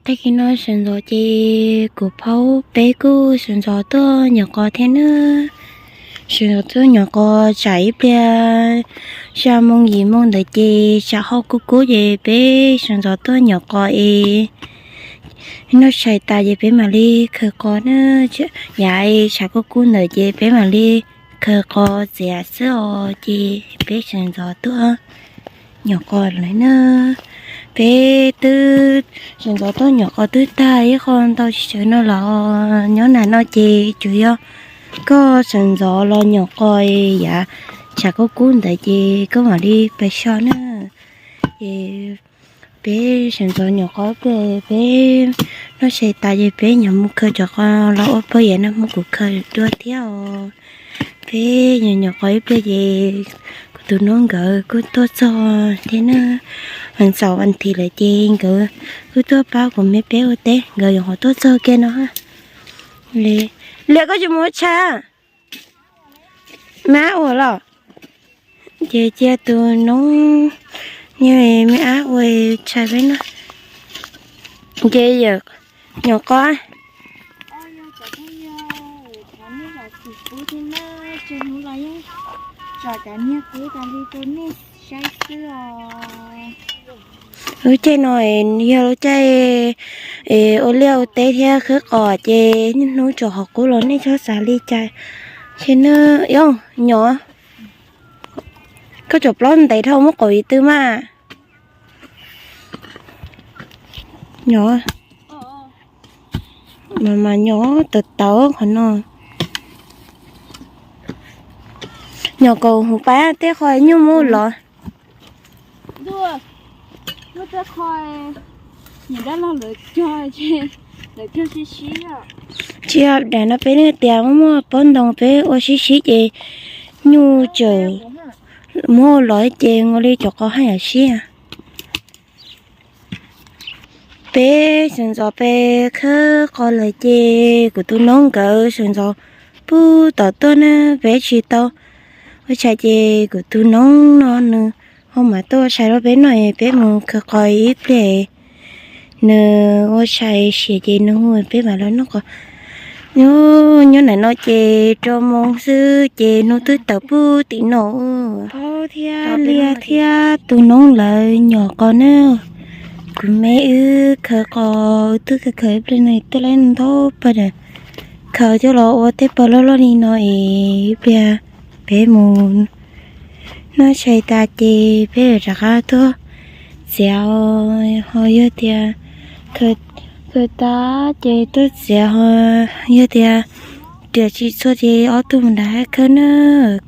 Tag kis no sawv ntxov ces kuv phaub peb kuj sawv ntxov tuaj nyom qos thiab na. Sawv ntxov tuaj nyom qos tsam ib pliag xya moo yim moo ntawd ces tsam ho kub kub ces peb sawv ntxov tuaj nyom qos es noj tshais tas ces peb mam li khaws qos na. Yav tshav kub kub ntawd ces peb mam li khaws qos txiav xwb os ces peb sawv ntxov tuaj nyom qos lawm na. Peb twb sawv ntxov tuaj nyom qos twb tag ib qho ntau tsis tsawg no los nyob nram no ces tsuas yog koj sawv ntxov los nyom qos yav tshav kub kub ntawd ces koj mam li pais so na. Ces peb sawv ntxov nyom qos ib pliag peb noj tshais tas ces peb nyom mus khaws cov qos los ua pawg yam no mus kuv khaws dua thiab os. Peb nyom nyom qos ib pliag ces kuv tus noob nkawd kuj tuaj txog thiab na. Ntxaum as thiv lawm ces nkawd kuj tuaj pab kuv me peb ua teb, nkawd yuav qhov tuaj txog kiag no. Liam, koj tsis mus ua tshais? Mab ua los? Ces cia tus noob niag me ab ua tshais peb noj. Ces yawm nyom qos. Lub caij no yog lub caij ua liaj ua teb thiab khawb qos ces niaj hnub tsom qhov qub los nej txhob xav li cas. Ces na, nyom, koj tsom plaub ntev dhau muab qaum yim twg mas. Nyom, mas mas nyom tawv tawv qhov no. Nyom kaum hauv pab tej qhov nyuj muab los. Tsis yog daim no peb niaj tias muaj pob ntoo peb ua sib sib ces nyuj tseem muab los ces ua li cov qos haj yam sib. Peb sawv ntxov peb khawb qos lawm ces kuv tus noob nkawd sawv ntxov puag tom tuaj na, peb tsis tau ua tshais ces kuv tus noob no nws ho mam tuaj ua tshais rau peb noj, peb mus khaws qos ib pliag. Nws ua tshais siav ces nws hu peb mam los noj qos. Nyob nram no ces rau moo xwb ces hnub twb tawm puag tim no. Phaub thiab Liam thiab tus noob lawv nyom qos na. Kuv me wb khaws qos, twb khaws khaws ib pliag no twb lab ntau pawg na. Khaws coj los ua tej pawg loj loj li no es ib pliag peb mus noj tshais tas ces peb rov qab tuaj txiav. Ho yog tias khaws tas ces tuaj txiav, ho yog tias riam tsis txhua ces ob tug mus nram hav khawb na,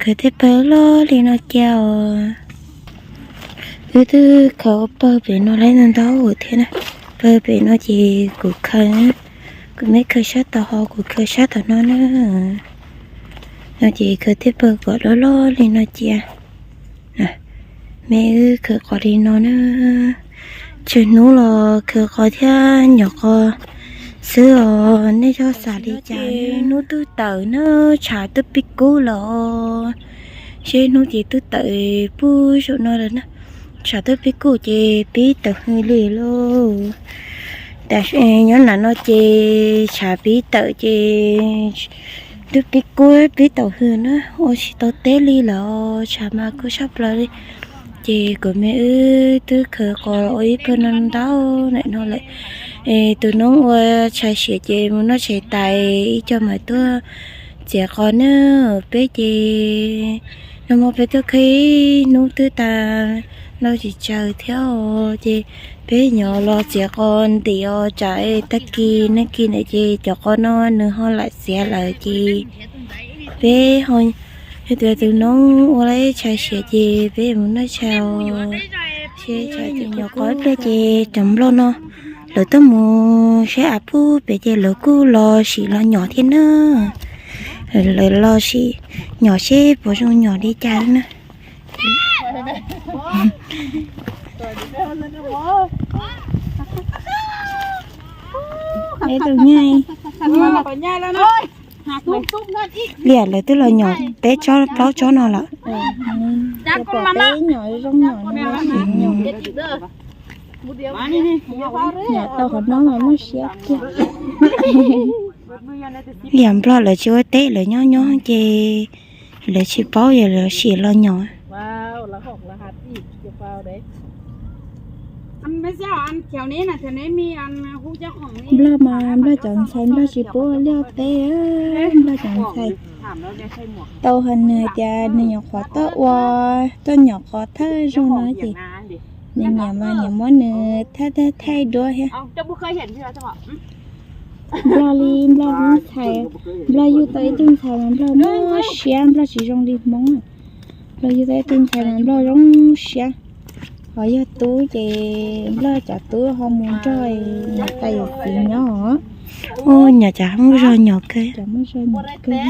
khaws tej pawg loj li no cia os. Wb twb khaws ua pawg pem no lab ntau ntau thiab na. Pawg pem no ces kuv khaws, kuv me khaws sab tod ho kuv khaws sab tom no na. No ces khaws tej pawg kom loj loj li no cia. Me wb khaws qos li no na. Tsawg hnub los khaws qos thiab nyom qos xwb os, nej txhob xav li cas. Hnub twb tawm na, tshav twb pib kub los. Seb hnub ces twb tawm puag saum no lawm na. Tshav twb pib kub ces pib tawm hws li lauj. Tam sim nyob nram no ces tshav pib tawm ces twb pib kub pib tawm hws na, ua tsis tau teb li lawm, tshav mas kub tshaj plaws li. Ces kuv me wb twb khaws qos ua ib pawg no ntau ntau lawm. Tus noob ua tshais siav ces mus noj tshais tas ib co mam tuaj txiav qos na. Peb ces nag hmo peb tuaj khawb ib hnub twb tas, noj tsis tsawg thiab os. Ces peb nyom los txiav qos ntim os, tsam tag kis nag kis ntawd ces cov qos no nws ho lam txiav lawm ces peb ho, yog tias tus noob ua tshais siav ces peb mus noj tshais os. Seb tsam ces nyom qos ib pliag ces cov nplog no lawv tuaj mus saib av pub pem ces lawv kuj los sim los nyom thiab na. Lawv los sim nyom seb puas zoo nyom li cas na. Liam lawv twb los nyom peb tsob plaub tsob no lawm. Nyom tau qhov no mas muaj siab kiag. Yam Nplog lawv tsis ua teb lawv nyob nyob ces lawv tsis paub yog lawv sim los nyom. Nplog mas Nplog cov ntxhais Nplog tsis pub ua liaj teb, Nplog cov ntxhais tau hais nws tias nws nyuam qhuav tuaj ua, tuaj nyom qhov thawj zaug no ces nws niam mas niam muab nws thaij thaij thaij duab thiab. Nplog li Nplog lub ntxhais, Nplog yug tau ib tug ntxhais mas Nplog muaj siab, Nplog tsis zoo li Hmoob. Nplog yug tau ib tug ntxhais mas Nplog zoo siab. Ho yog tub ces Nplog cov tub ho mus nrog niam tais yawm txiv nyob. Ua nyom cov muaj zog nyom kawg. Cov muaj zog nyom kawg.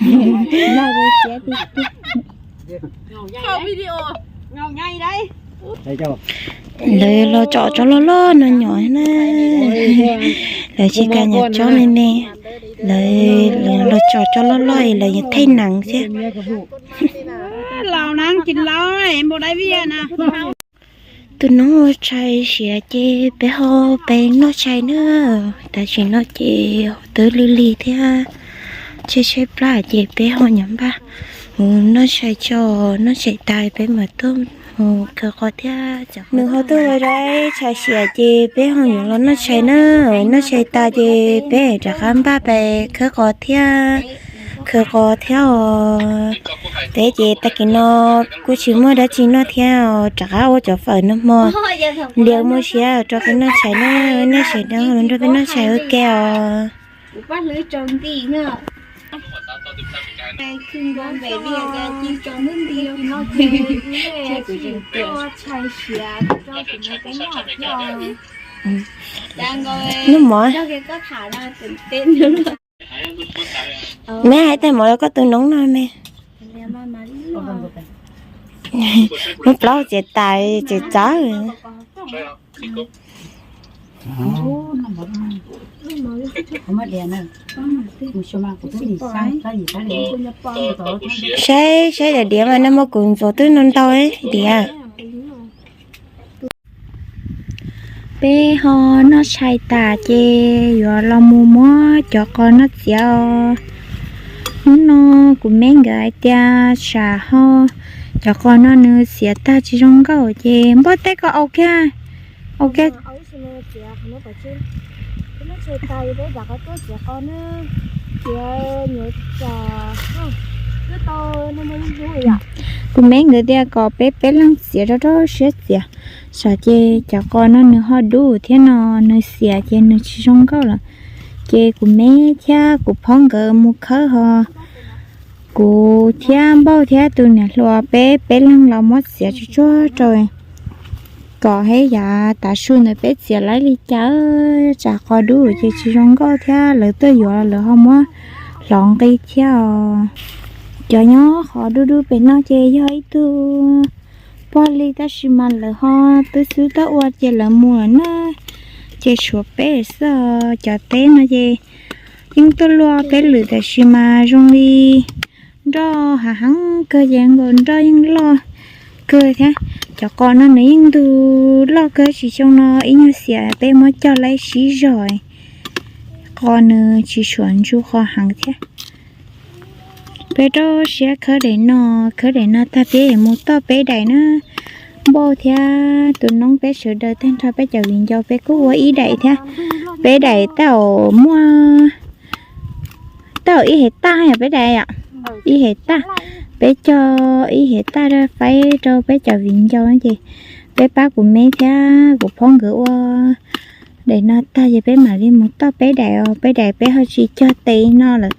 Nplog zoo siab tiag tiag. Lawv los tsom tsob loj loj no nyom na. Lawv tsis kam nyom tsob me me. Lawv los tsom tsob loj loj es lawv yuav thaij nees thiab. Tus noob ua tshais siav ces peb ho peb noj tshais na. Tam sim no ces twb lig lig thiab, tshaib tshaib plab ces peb ho nyuam npaj mus noj tshais tso, noj tshais tas peb mam tuaj mus khawv qos thiab. Nws ho tuaj ua tshais siav ces peb ho yuav los noj tshais na. Noj tshais tas ces peb rov qab npaj pais khawv qos thiab, khawv qos thiab os. Peb ces tag kis no kuj tsis muaj dab tsi noj thiab os, rov qab ua cov fawm nag hmo lias muaj siab rau peb noj tshais na. Nej sawv daws los nrog peb noj tshais ua ke os. Nub mov, neb hais tej mov rau koj tus noob no me. Muab plaub txiav tas txiav txawv. Saib saib daim diav mas nag hmo kuv ntxuav twb ntau ntau diav. Peb ho noj tshais tas ces yuav los mus muab cov qos no txiav os. Hnub no kuv me nkawd hais tias tsam ho cov qos no nws txiav tag tsis zoo nkauj ces npoj tej ko au kiag, au kiag. Kuv me nkawd tias kom peb peb leeg txiav rau rau siab txiav, tsam ces cov qos no nws ho dub thiab no, nws xiam ces nws tsis zoo nkauj lawm. Ces kuv me thiab kuv phob nkawd mus khawb ho kuv thiab npauj thiab tus niam hluas peb peb leeg los muab txiav tsuag tsuag rau kom heb yav tav su ntawd peb txiav laib li cas, tsam qos dub ces tsis zoo nkauj thiab lawv tuaj yuav lawv ho muab hlov nqi thiab os. Cov nyob qhov dub dub pem no ces yog ib tug pog li tab sis mas lawv ho twb xub tuaj ua ces lawv mus lawm na. Ces tshuav peb xwb os. Cov teb no ces yeej tuaj luaj peb lwm tab sis mas zoo li nroj hav heev kawg ces nkaus nroj yeej loj kawg thiab. Cov qos no nws yeej ntug loj kawg, tsis xyoo no ib nyuag xiam peb muab cog laib sib zog, qos nws tsis suam ntsu qos heev thiab. Peb rau siab khawb daim no, khawb daim no tag peb mus toj peb daim na. Npauj thiab tus noob peb sawv daws tag nrho peb cov viv ncaus peb kuj ua ib daim thiab. Peb daim tau muaj tau ib hev taj yom, peb daim yom, ib hev taj. Peb cog ib hev taj rau faib rau peb cov viv ncaus ces peb pab kuv me thiab kuv phob nkawd ua daim no tag ces peb mam li mus toj peb daim os. Peb daim peb ho tsis cog tes no lawm.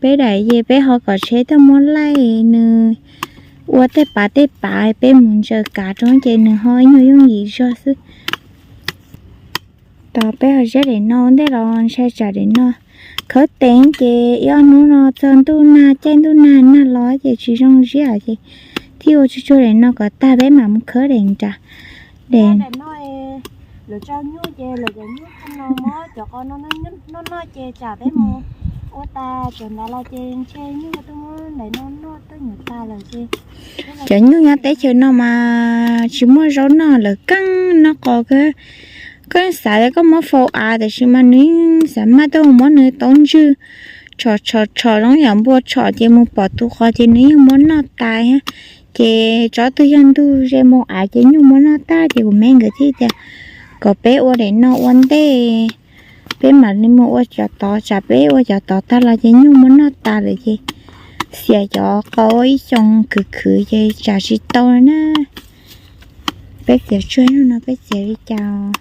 Peb daim ces peb ho kom tsheb tuaj muab laij nws ua tej pav tej pav peb mus ntsaws kav rau ces nws ho ib nyuag yooj yim zog xwb. Tos peb ho ziab daim no ua ntej los ntshai tsam daim no khawb teev ces ib ob hnub no txog ntuj nag caij ntuj nag nag los ces tsis zoo ziab ces thiaj ua tsuag tsuag daim no kom tag peb mam mus khawb daim nrad. Daim Ua tas tseem ntawd los ces ntshe nyuj tuaj muab ntawm no noj tuaj nyuam tas lawm ces cov nyuj nyob teb chaws no mas tsis muaj zaub noj lawm, keej noj qos kawg. Koj xav tias koj muab faus av tiam sis mas nws yeej xav maj tuaj mus muab nws taub ntswg tshom tshom tshom zoo yam npua tshom ces mus pom tus qos ces nws yeej muab noj tas thiab. Ces tsob twg yog ntug ze mus av ces nyuj muab noj tag ces kuv me nkawd thiaj tias kom peb ua daim no ua ntej, peb mam li mus ua cov tod, tsam peb ua cov tod tag los ces nyuj muab noj tas lawm ces xiam cov qos ua ib xyoos khwv khwv ces tsam tsis tau na. Peb txiav tshuaj hnub no peb txiav li cas?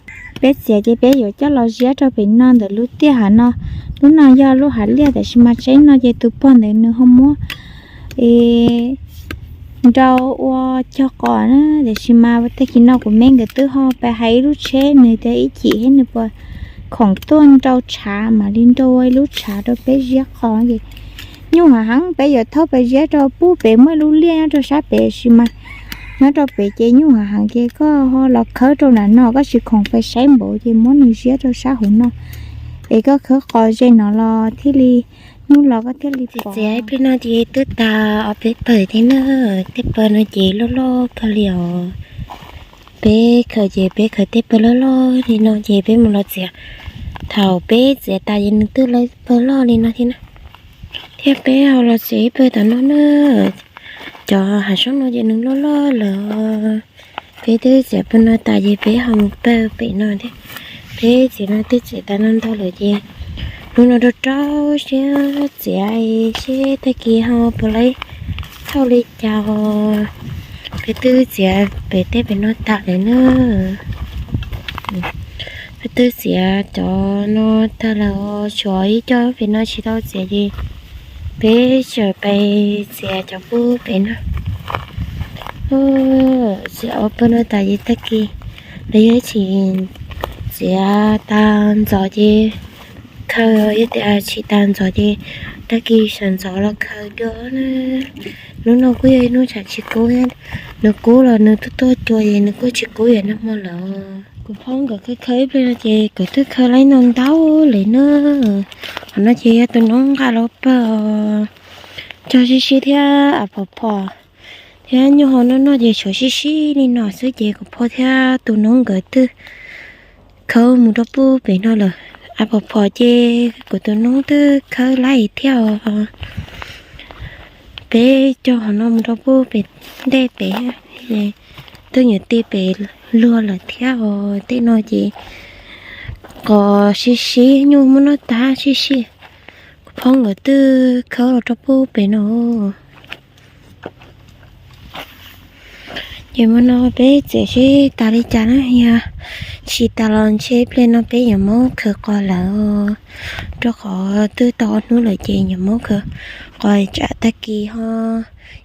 Peb txiav ces peb yuav coj los ziab rau pem no ntawm lub tiaj hav no. Lub no yog lub hav liaj tiam sis mas tseeb no ces tus pog ntawd nws ho muab nrau ua cog qos na, tiam sis mas tag kis no kuv me nkawd twb ho pais hais ib lub tsheb nws tias ib chim thiab nws puas khoom tuaj nrau tshav mam li nrau ua ib lub tshav rau peb ziab qos ces nyuj hav heev, peb yuav thauj pais ziab rau pub pem muaj ib lub liaj nyob rau sab pem sis mas nyob rau pem ces nyuj hav heev ces koj ho los khawb rau nram no, koj tsis khoom pais saib npaum ces muab nws ziab rau sab hauv no es koj khawb qos ze no los thiaj li, nyuj los koj thiaj li pom. Txiav ib pliag no ces twb tag ob peb pawg thiab na. Tej pawg no ces loj loj kawg li os. Peb khaws ces peb khaws tej pawg loj loj li no ces peb mus los txiav. Thaum peb txiav tas ces nws twb lawv pawg loj li no thiab na. Thiab peb ho los txiav ib pawg tom no na. Cov hav soob no ces nws loj loj lawm. Peb twb txiav pawg no tas ces peb ho mus pawg pem no thiab. Peb txiav no twb txiav tas no ntau lawm ces hnub no rau rau siab txiav seb tag kis ho puas laib thauj li cas. Peb twb txiav pem tej pem no tas lawm na. Peb twb txiav cov no tag lawm, tshuav ib co pem no tsis tau txiav ces peb sawv pais txiav cov pub pem no. Txiav ob pawg no tas ces tag kis los yog ib tsis txiav tas ntxov ces khaws, yog tias tsis tas ntxov ces tag kis sawv ntxov los khaws dua na. Hnub no kuj yog ib hnub tshav tsis kub, nws kub los nws tuaj tuaj cua ces nws kuj tsis kub yam nag hmo lawm. Kuv phob nkawd khaws khaws ib pliag no ces nkawd twb khaws laib no ntau lawm na. Qhov no ces yog tus noob nqa los pawg, cog sib sib thiab av phom phom thiab nyuj hau noj noj ces tshuav sib sib li no xwb ces kuv phob thiab tus noob nkawd twb khawb mus rau pub pem no lawm. Av phom phom ces kuv tus noob twb khawb laib thiab os. Peb cog qhov no mus rau pub pem ntej pem, twb nyuam ti pem luag lawm thiab os. Tej no ces qos sib sib nyuj muab noj tag sib sib. Kuv phob nkawd twb khawb los rau pub pem no. Ces hmo no peb txiav seb tas li cas na, yog tsis tas los ntshe pliag no peb yuav muab khaws qos lawm, rau qhov twb tau ob hnub lawm ces yuav muab khaws qos tsam tag kis ho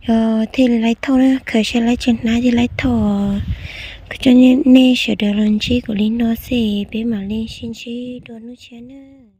yog thiaj li laib thauj na, khaws seb laib tsawg hnab thiaj laib thauj. Kuv coj nej sawv daws los ntsib kuv li no xwb, peb mam li sib ntsib dua hnub tshiab na.